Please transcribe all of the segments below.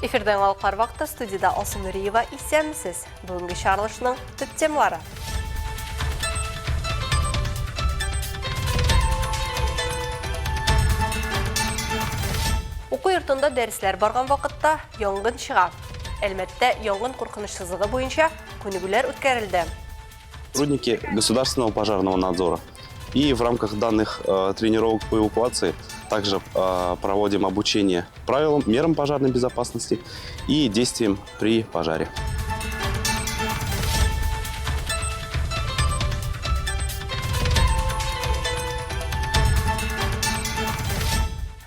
Эфирда яңалыклар вакыты студиядә Алсу Нуриева исәнмесез. Бүгенге чыгарылышның төп темалары. Уку йортында дәресләр барган вакытта янгын чыга. Әлмәттә янгын куркынычсызлыгы буенча күнегүләр үткәрелде. Сотрудники государственного пожарного надзора. И в рамках данных э, тренировок по эвакуации также э, проводим обучение правилам, мерам пожарной безопасности и действиям при пожаре.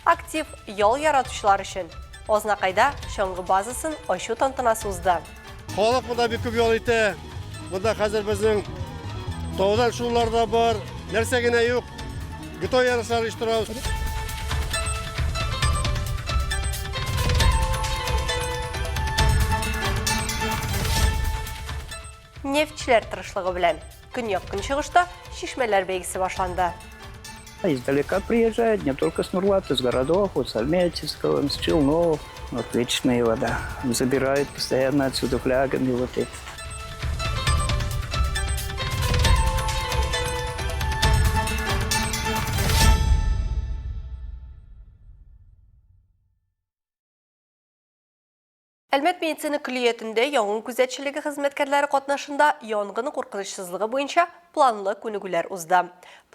Актив ял яратучылар өчен Азнакайда чаңгы базасын ачу тантанасы узды. Халык монда бик күп ял итә. Монда хәзер безнең таудан шуулар да бар, нәрсә генә юк. Бетон ярышлары оештырабыз. Нефтьчеләр тырышлыгы белән көньяк-көнчыгышта чишмәләр бәйгесе башланды. Издалека приезжают, не только с Нурлата, с городов, вот с Альметьевского, с Челнов. Отличная вода. Забирают постоянно отсюда флягами вот это. Әлмәт медицина көллиятендә янгын күзәтчелеге хезмәткәрләре катнашында янгын куркынычсызлыгы буенча планлы күнегүләр узды.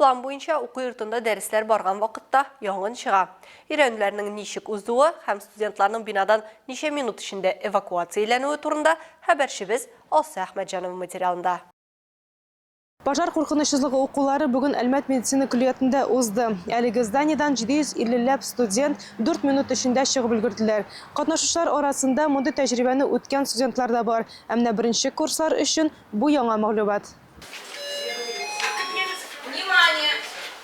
План буенча уку йортында дәресләр барган вакытта янгын чыга. Өйрәнүләрнең ничек узуы һәм студентларның бинадан ничә минут эчендә эвакуацияләнүе турында хәбәрчебез Алсу Әхмәтҗанова материалында. Пожар куркынычсызлыгы укулары бүген Әлмәт медицина көллиятендә узды. Әлеге зданиедан 750 ләп студент дүрт минут эчендә чыгып өлгерделәр. Катнашучылар арасында мондый тәҗрибәне үткән студентлар да бар. Ә менә беренче курслар өчен бу яңа мәгълүмат. Внимание!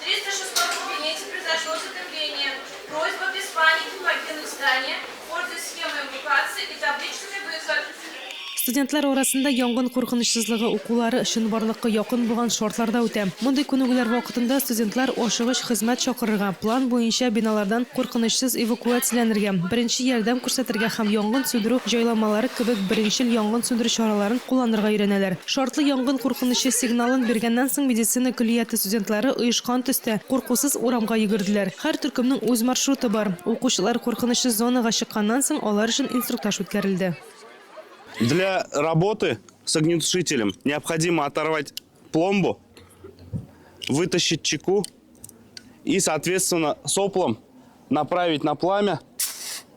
В 306 кабинете произошло задымление. Просьба без паники покинуть здание, пользуясь схемой эвакуации и табличками выход. Студентлар арасында янгын куркынычсызлыгы укулары чынбарлыкка якын булган шартларда үтә. Мондый күнегүләр вакытында студентлар ашыгыч хезмәт чакырырга, план буенча биналардан куркынычсыз эвакуацияләнергә, беренче ярдәм күрсәтергә һәм янгын сүндерү җайламалары кебек беренчел янгын сүндерү чараларын кулланырга өйрәнәләр. Шартлы янгын куркынычы сигналын биргәннән соң медицина көллияте студентлары оешкан төстә, куркусыз урамга йөгерделәр. Һәр төркемнең үз маршруты бар. Укучылар куркынычсыз зонага чыкканнан соң алар өчен инструктаж үткәрелде. Для работы с огнетушителем необходимо оторвать пломбу, вытащить чеку и, соответственно, соплом направить на пламя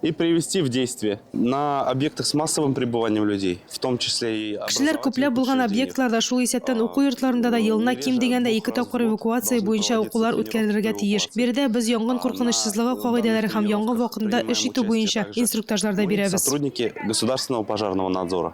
и привести в действие. На объектах с массовым пребыванием людей, в том числе и Кешеләр күпләп булган объектларда, шул исәптән уку йортларында да елына ким дигәндә ике тапкыр эвакуация буенча укулар үткәрелергә тиеш. Биредә без янгын куркынычсызлыгы кагыйдәләре һәм янгын вакытында эш итү буенча инструктажлар да бирәбез. Сотрудники государственного пожарного надзора.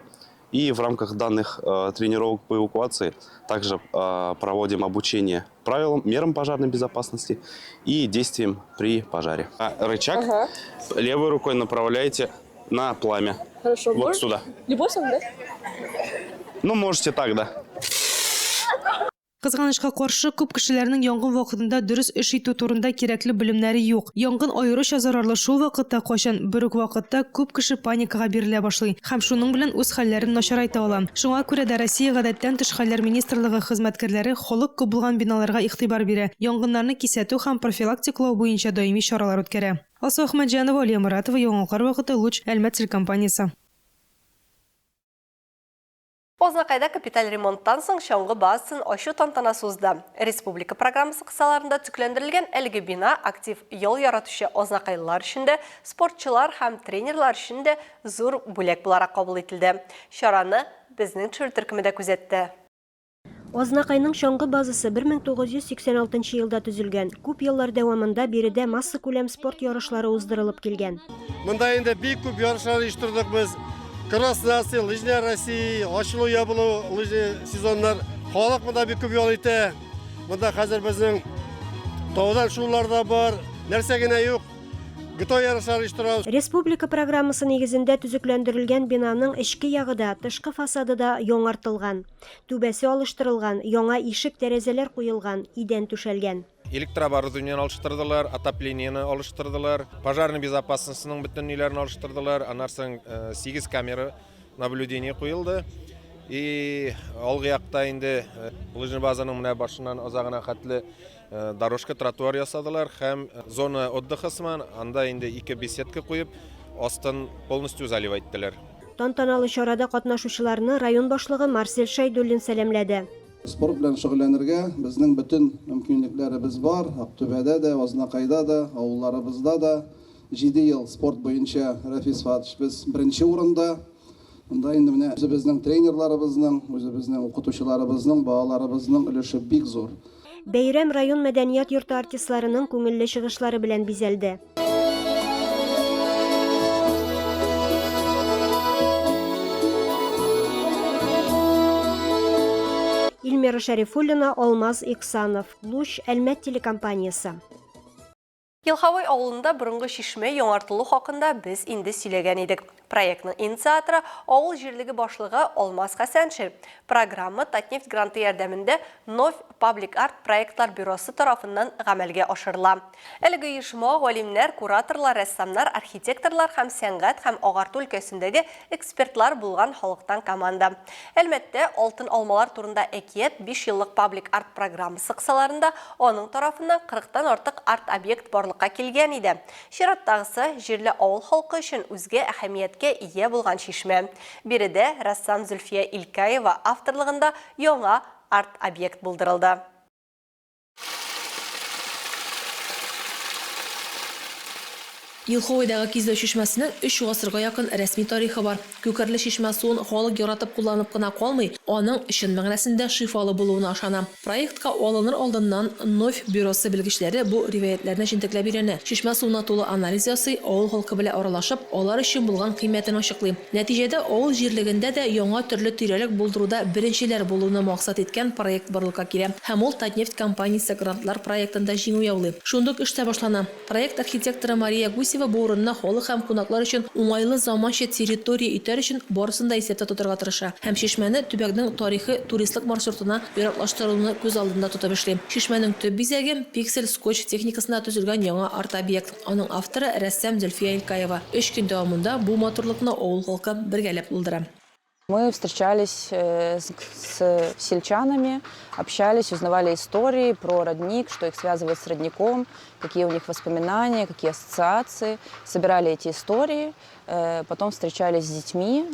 И в рамках данных э, тренировок по эвакуации также э, проводим обучение правилам, мерам пожарной безопасности и действиям при пожаре. А рычаг ага. левой рукой направляете на пламя. Хорошо. Вот сюда. Любой сам, да? Ну, можете так, да. Кызганычка каршы, күп кешеләрнең янгын вакытында дөрес эш итү турында кирәкле белемнәре юк. Янгын аеруча зарарлы шул вакытта, кайчан бер үк вакытта күп кеше паникага бирелә башлый һәм шуның белән үз хәлләрен начарайта ала. Шуңа күрә дә Россия Гадәттән тыш хәлләр министрлыгы хезмәткәрләре халык күп булган биналарга игътибар бирә, янгыннарны кисәтү һәм профилактикалау буенча даими чаралар үткәрә. Алсу Әхмәтҗанова, Алия Моратова, Яңалыклар вакыты, Луч, Әлмәт телекомпаниясе. Азнакайда капиталь ремонттан соң чаңгы базасын ачу тантанасы узды. Республика программасы кысаларында төзекләндерелгән әлеге бина актив ял яратучы азнакайлылар өчен дә, спортчылар һәм тренерлар өчен дә зур бүләк буларак кабул ителде. Чараны безнең төшерү төркеме дә күзәтте. Азнакайның чаңгы базасы 1986 елда төзелгән. Күп еллар дәвамында биредә массакүләм спорт ярышлары уздырылып килгән. Монда инде бик күп ярышлар оештырдык без. Кросс нации, лыжня России, ачылу-ябылу лыжный сезоннар. Халык монда бик күп ял итә. Монда хәзер безнең таудан шуулар да бар, нәрсә генә юк. Бетон ярышлары оештырабыз. Республика программасы нигезендә төзекләндерелгән бинаның эчке ягы да, тышкы фасады да яңартылган. Түбәсе алыштырылган, яңа ишек-тәрәзәләр куелган, идән түшәлгән. Электрооборудованиене алыштырдылар, отоплениене алыштырдылар, пожарный безопасностьның бөтен ниләрен алыштырдылар. Аннан соң 8 камера наблюдение куелды. И алгы якта инде лыжный базаның менә башыннан азагына хәтле дорожка, тротуар ясадылар һәм зона отдыха сыман, анда инде ике беседка куеп, астын полностью заливать иттеләр. Тантаналы чарада катнашучыларны район башлыгы Марсель Шәйдуллин сәламләде. Спорт белән шөгыльләнергә безнең бөтен мөмкинлекләребез бар. Актүбәдә дә, Азнакайда да, авылларыбызда да. Җиде ел спорт буенча, Рәфис Фатыш, без беренче урында. Монда инде менә үзебезнең тренерларыбызның, үзебезнең укытучыларыбызның, балаларыбызның өлеше бик зур. Бәйрәм район мәдәният йорты артистларының күңелле чыгышлары белән бизәлде. Ильмира Шәрифуллина, Алмаз Иксанов, Луч, Әлмәт телекомпаниясе. Елховой авылында борынгы чишмә яңартылу хакында без инде сөйләгән идек. Проектның инициаторы авыл җирлеге башлыгы Алмаз Хәсәншин. Программа Татнефть гранты ярдәмендә Новь Паблик Арт проектлар бюросы тарафыннан гамәлгә ашырыла. Әлеге оешма галимнәр, кураторлар, рәссамнар, архитекторлар һәм сәнгать һәм агарту өлкәсендәге экспертлар булган халыктан команда. Әлмәттә Алтын алмалар турында әкият биш еллык паблик-арт программасы кысаларында аның тарафыннан кырыктан артык арт-объект барлыкка килгән иде. Чираттагысы, җирле авыл халкы өчен үзгә әһәмияткә ия булган чишмә. Биредә рәссам Зөлфия Илкаева авторлыгында яңа арт-объект булдырылды. Елховойдагы Кизләү чишмәсенең өч гасырга якын рәсми тарихы бар. Күкәрле чишмә суын халык яратып кулланып кына калмый, аның чын мәгънәсендә шифалы булуына ышана. Проектка алыныр алдыннан Новь бюросы белгечләре бу риваятьләрне җентекләп өйрәнә, чишмә суына тулы анализ ясый, авыл халкы белән аралашып, алар өчен булган кыйммәтен ачыклый. Нәтиҗәдә, авыл җирлегендә дә яңа төрле тирәлек булдыруда беренчеләр булуны максат иткән проект барлыкка килә һәм ул Татнефть компаниясе грантлар проектында җиңү яулый. Шундук эш тә башлана. Проект архитекторы Мария Гусева бу урынны халык һәм кунаклар өчен уңайлы заманча территория итәр өчен барысын да исәптә тотарга тырыша һәм чишмәне төбәкнең тарихи-туристлык маршрутына яраклаштыруны күз алдында тотып эшли. Чишмәнең төп бизәге, пиксель-скотч техникасында төзелгән яңа арт-объект. Аның авторы, рәссам Зөлфия Илкаева. Өч көн дәвамында бу матурлыкны авыл халкы бергәләп булдыра. Мы встречались с, с сельчанами, общались, узнавали истории про родник, что их связывает с родником, какие у них воспоминания, какие ассоциации. Собирали эти истории, потом встречались с детьми,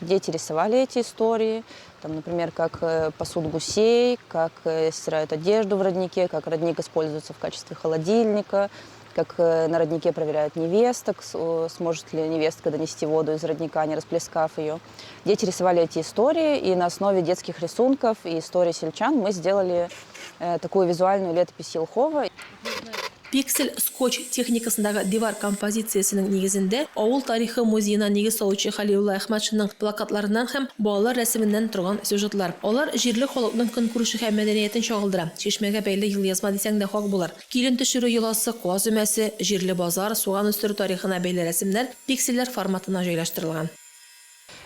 дети рисовали эти истории, там, например, как пасут гусей, как стирают одежду в роднике, как родник используется в качестве холодильника, как на роднике проверяют невесток, сможет ли невестка донести воду из родника, не расплескав ее. Дети рисовали эти истории, и на основе детских рисунков и историй сельчан мы сделали такую визуальную летопись Елхова. Пиксель скотч техникасындагы дивар композициясенең нигезендә авыл тарихы музеена нигез салучы Хәлиулла Әхмәтшинның плакатларыннан һәм балалар рәсеменнән торган сюжетлар. Алар җирле халыкның көнкүреше һәм мәдәниятен чагылдыра. Чишмәгә бәйле елъязма дисәң дә хак булыр. Килен төшерү йоласы, каз өмәсе, җирле базар, суган үстерү тарихына бәйле рәсемнәр пиксельләр форматына җайлаштырылган.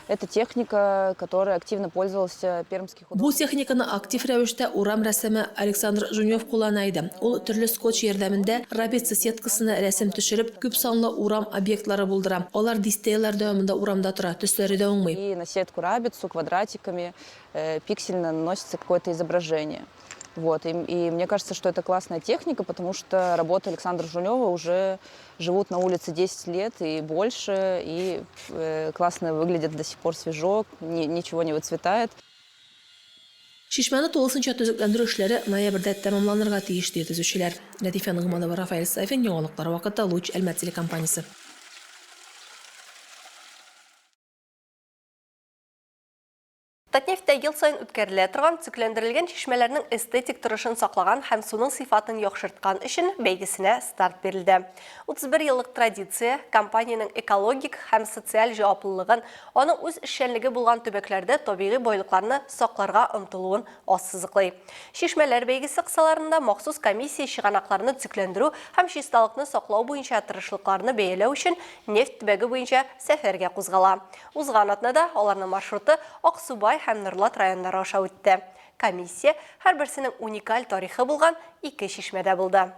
Это техника, которой активно пользовался пермский художник. Бу техниканы актив рәвештә урам рәссамы Александр Жунев куллана иде. Ул төрле скотч ярдәмендә рабица сеткасына рәсем төшереп, күпсанлы урам объектлары булдыра. Алар дистә еллар дәвамында урамда тора, төсләре дә уңмый. И на сетку рабицу квадратиками пиксельно наносится какое-то изображение. Вот. И, и мне кажется, что это классная техника, потому что работы Александра Жунева уже живут на улице 10 лет и больше, и классно выглядят до сих пор свежо, ни, ничего не выцветает. Чишмәне тулысынча төзекләндерү эшләре ноябрьдә тәмамланырга тиеш, ди төзүчеләр. Ләтифә Ногманова, Рафаэль Сафин, Яңалыклар вакыты, Луч, Әлмәт телекомпаниясе. Татнефтьтә ел саен үткәрелә торган төзекләндерелгән чишмәләрнең эстетик торышын саклаган һәм суның сыйфатын яхшырткан өчен бәйгесенә старт бирелде. 31 еллык традиция компаниянең экологик һәм социаль җаваплылыгын, аның үз эшчәнлеге булган төбәкләрдә табигый байлыкларны сакларга омтылуын ассызыклый. Чишмәләр бәйгесе кысаларында махсус комиссия чыганакларны төзекләндерү һәм чисталыкны саклау буенча тырышлыкларны бәяләү өчен нефть төбәге буенча сәфәргә кузгала. Узган атнада аларның маршруты Аксубай һәм Норлат районнары аша үтте. Комиссия һәрберсенең уникаль тарихы булган ике чишмәдә булды.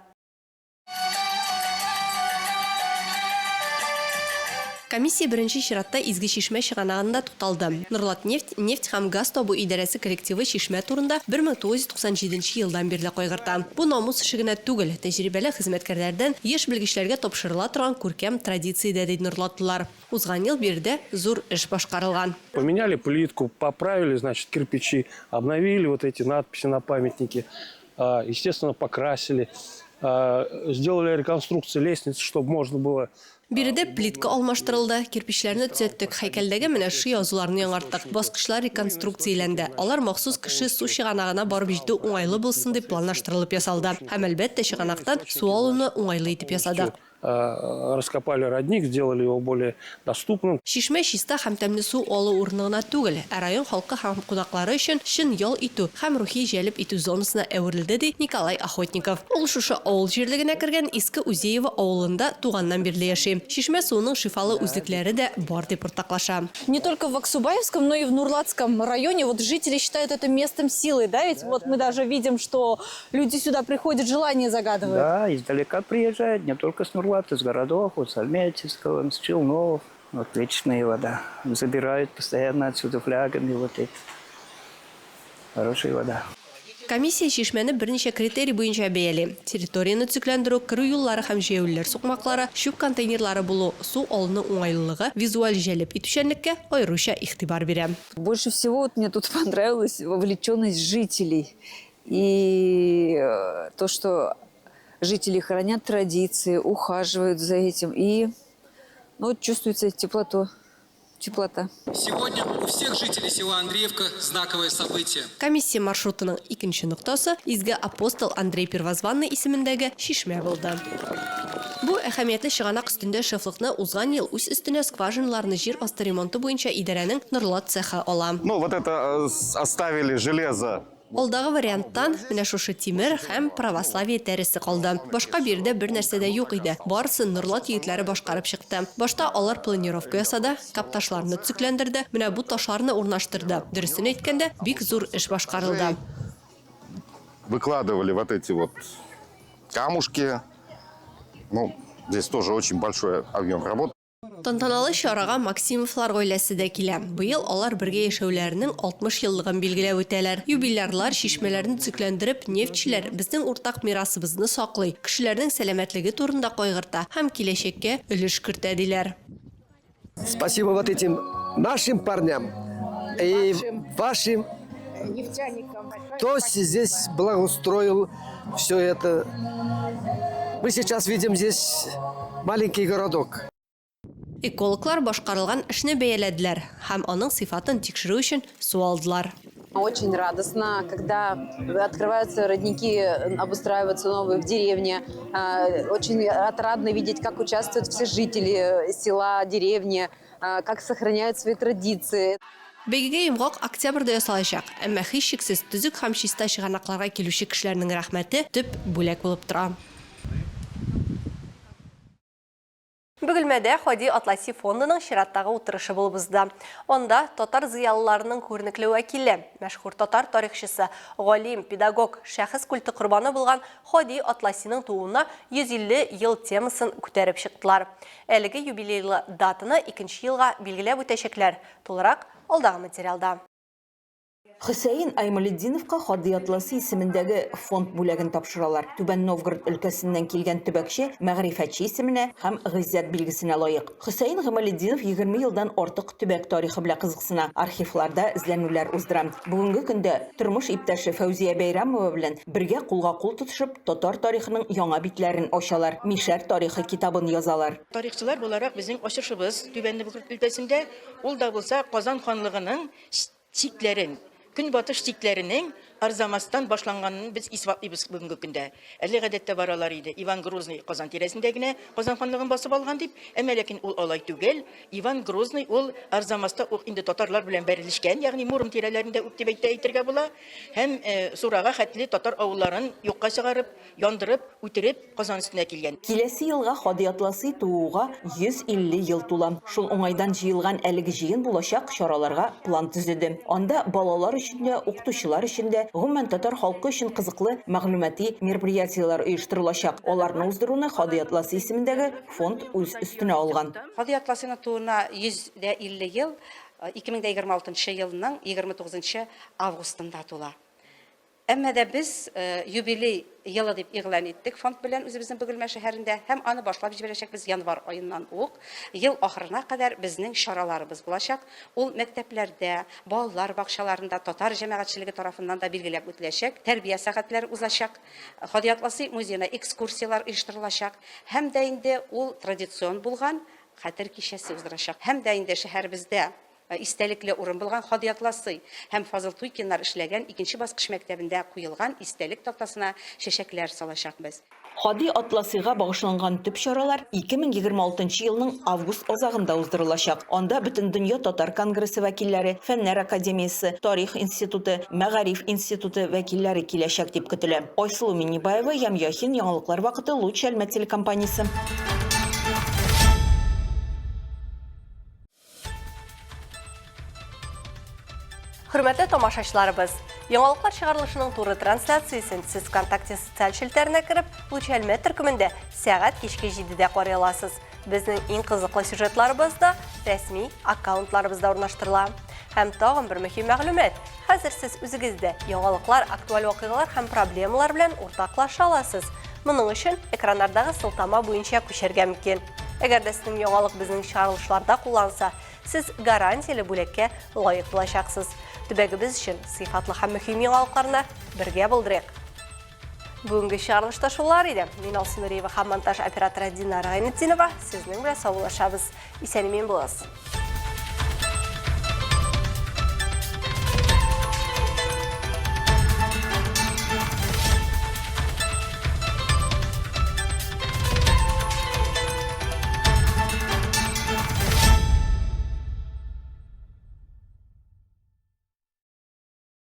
Комиссия беренче чиратта Изге Чишмә чыганагында тукталды. Норлатнефть нефть һәм газ табу идарәсе коллективы чишмә турында 1997 нче елдан бирле кайгырта. Бу намус эше генә түгел, тәҗрибәле хезмәткәрләрдән яшь белгечләргә тапшырыла торган күркәм традиция дә, ди норлатлылар. Узган ел биредә зур эш башкарылган. Поменяли плитку, поправили, значит, кирпичи, обновили вот эти надписи на памятнике, естественно, покрасили, сделали реконструкцию лестниц, чтобы можно было Биредә плитка алмаштырылды, кирпечләрне төзәттек, һәйкәлдәге менә шушы язуларны яңарттык. Баскычлар реконструкцияләнде. Алар махсус кеше су чыганагына барып җитү уңайлы булсын дип планлаштырылып ясалды. Һәм, әлбәттә, чыганактан су алуны уңайлы итеп ясадык. Раскопали родник, сделали его более доступным. Чишмә чиста һәм тәмле су алу урыны гына түгел, ә район халкы һәм кунаклары өчен чын ял итү һәм рухи җәлеп итү зонасына әверелде, ди Николай Охотников. Ул шушы авыл җирлегенә кергән Иске Узеево авылында туганнан бирле яши. Чишмә суының шифалы үзлекләре дә бар, дип уртаклаша. Не только в Аксубаевском, но и в Нурлатском районе вот жители считают это местом силы, да ведь? Вот мы даже видим, что люди сюда приходят, желание загадывают. Да, издалека приезжают, не только с Нурлата, с городов, вот с Альметьевского, с Челнов. Отличная вода. Забирают постоянно отсюда флягами вот это. Хорошая вода. Комиссия чишмәне берничә критерий буенча бәяли, территорияне төзекләндерү, керү юллары һәм җәяүлеләр сукмаклары, чүп контейнерлары булу, су алыну уңайлылыгы, визуаль җәлеп итүчәнлеккә аеруча игътибар бирә. Больше всего вот мне тут понравилась вовлеченность жителей и э, то, что жители хранят традиции, ухаживают за этим и ну, вот чувствуется теплоту теплота. Сегодня у всех жителей села Андреевка знаковое событие. Комиссия маршрутының икенче ноктасы Изге апостол Андрей Первозванный исемендәге чишмә булды. Бу әһәмиятле чыганак өстендә шефлыкны узган ел үз өстенә скважиналарны җир асты ремонты буенча идарәнең Норлат цехы ала. Ну, вот это э, оставили железо Алдагы варианттан менә шушы тимер һәм православие тәресе калды. Башка биредә бернәрсә дә юк иде. Барысын Норлат егетләре башкарып чыкты. Башта алар планировка ясады, капташларны төзекләндерде, менә бу ташларны урнаштырды. Дөресен әйткәндә, бик зур эш башкарылды. Выкладывали вот эти вот камушки. Ну, здесь тоже очень большой объем работы. Тантаналы чарага Максимовлар гаиләсе дә килә. Быел алар бергә яшәүләренең 60 еллыгын билгеләп үтәләр. Юбилярлар чишмәләрне төзекләндереп, нефтьчеләр безнең уртак мирасыбызны саклый, кешеләрнең сәламәтлеге турында кайгырта һәм киләчәккә өлеш кертә, диләр. Спасибо вот этим нашим парням и вашим, кто здесь благоустроил все это. Мы сейчас видим здесь маленький городок. Экологлар башкарылган эшне бәяләделәр һәм аның сыйфатын тикшерү өчен су алдылар. Очень радостно, когда открываются родники, обустраиваются новые в деревне. Очень отрадно видеть, как участвуют все жители села, деревни, как сохраняют свои традиции. Бәйгегә йомгак октябрьдә ясалачак. Әмма, һичшиксез, төзек һәм чиста чыганакларга килүче кешеләрнең рәхмәте төп бүләк булып тора. Бөгелмәдә Һади Атласи фондының чираттагы утырышы булып узды. Анда татар зыялыларының күренекле вәкиле, мәшһүр татар тарихчысы, галим, педагог, шәхес культы корбаны булган Һади Атласиның тууына 150 ел темасын күтәреп чыктылар. Әлеге юбилейлы датаны икенче елга билгеләп үтәчәкләр. Тулырак алдагы материалда. Хөсәен Аймалетдиновка Һади Атласи исемендәге фонд бүләген тапшыралар. Түбән Новгород өлкәсеннән килгән төбәкче мәгърифәтче исеменә һәм гыйззәт билгесенә лаек. Хөсәен Гамалетдинов 20 елдан артык төбәк тарихы белән кызыксына, архивларда эзләнүләр уздыра. Бүгенге көндә тормыш иптәше Фәүзия Бәйрәмова белән бергә кулга-кул тотышып, татар тарихының яңа битләрен ачалар, Мишәр тарихы китабын язалар. Тарихчылар буларак безнең ачышыбыз Түбән Новгород өлкәсендә, ул да булса Казан ханлыгының чикләрен, көнбатыш чикләренең Арзамастан башланганын без исбатлыйбыз бүгенге көндә. Әле гадәттә баралар иде, Иван Грозный Казан тирәсендә генә Казан ханлыгын басып алган дип, әмма ләкин ул алай түгел. Иван Грозный ул Арзамаста ук инде татарлар белән бәрелешкән, ягъни Муром тирәләрендә үк дип әйтә әйтергә була. Һәм Сурага хәтле татар авылларын юкка чыгарып, яндырып, үтереп, Казан өстенә килгән. Киләсе елга Һади Атласый тууга 150 ел тула. Шул уңайдан җыелган әлеге җыен булачак чараларга план төзеде. Анда балалар өчен дә, укытучылар өчен дә, гомумән, татар халкы өчен кызыклы мәгълүмати мероприятиеләр оештырылачак. Аларны уздыруны Һади Атласый исемендәге фонд үз өстенә алган. Һади Атласыйның тууына 150 ел 2026 нчы елның 29 нчы августында тула. Әмма дә без юбилей елы дип игълан иттек фонд белән үзебезнең Бөгелмә шәһәрендә һәм аны башлап җибәрәчәкбез январь аеннан ук. Ел ахырына кадәр безнең чараларыбыз булачак. Ул мәктәпләрдә, балалар бакчаларында, татар җәмәгатьчелеге тарафыннан да билгеләп үтеләчәк, тәрбия сәгатьләре узачак, Һади Атласый музеена экскурсияләр оештырылачак һәм дә инде ул традицион булган Хәтер кичәсе уздырачак. Һәм дә инде шәһәребездә Истәлекле урын булган Һади Атласый һәм Фазыл Туйкиннар эшләгән икенче баскыч мәктәбендә куелган истәлек тактасына чәчәкләр салачакбыз. Һади Атласыйга багышланган төп чаралар 2026 нчы елның август азагында уздырылачак. Анда Бөтендөнья татар конгрессы вәкилләре, Фәннәр академиясе, Тарих институты, Мәгариф институты вәкилләре киләчәк дип көтелә. Айсылу Миннебаева, Ям Яхин, Яңалыклар вакыты, Луч Әлмәт телекомпаниясе. Хөрмәтле тамашачыларыбыз, яңалыклар чыгарылышының туры трансляциясен сез ВКонтакте социаль челтәренә кереп, Луч Әлмәт төркемендә сәгать кичке 7-дә карый аласыз. Безнең иң кызыклы сюжетларыбыз да рәсми аккаунтларыбызда урнаштырыла. Һәм тагын бер мөһим мәгълүмат. Хәзер сез үзегез дә яңалыклар, актуаль вакыйгалар һәм проблемалар белән уртаклаша аласыз. Моның өчен экраннардагы сылтама буенча күчәргә мөмкин. Әгәр дә сезнең яңалык безнең чыгарылышларда кулланса, сез гарантияле бүләккә лаек булачаксыз. Төбәгебез өчен сыйфатлы һәм мөһим яңалыкларны бергә булдырыйк. Бүгенге чыгарылышта шулар иде. Мин Алсу Нуриева һәм монтаж операторы Динара Гайнетдинова сезнең белән саубуллашабыз. Исән-имин булыгыз.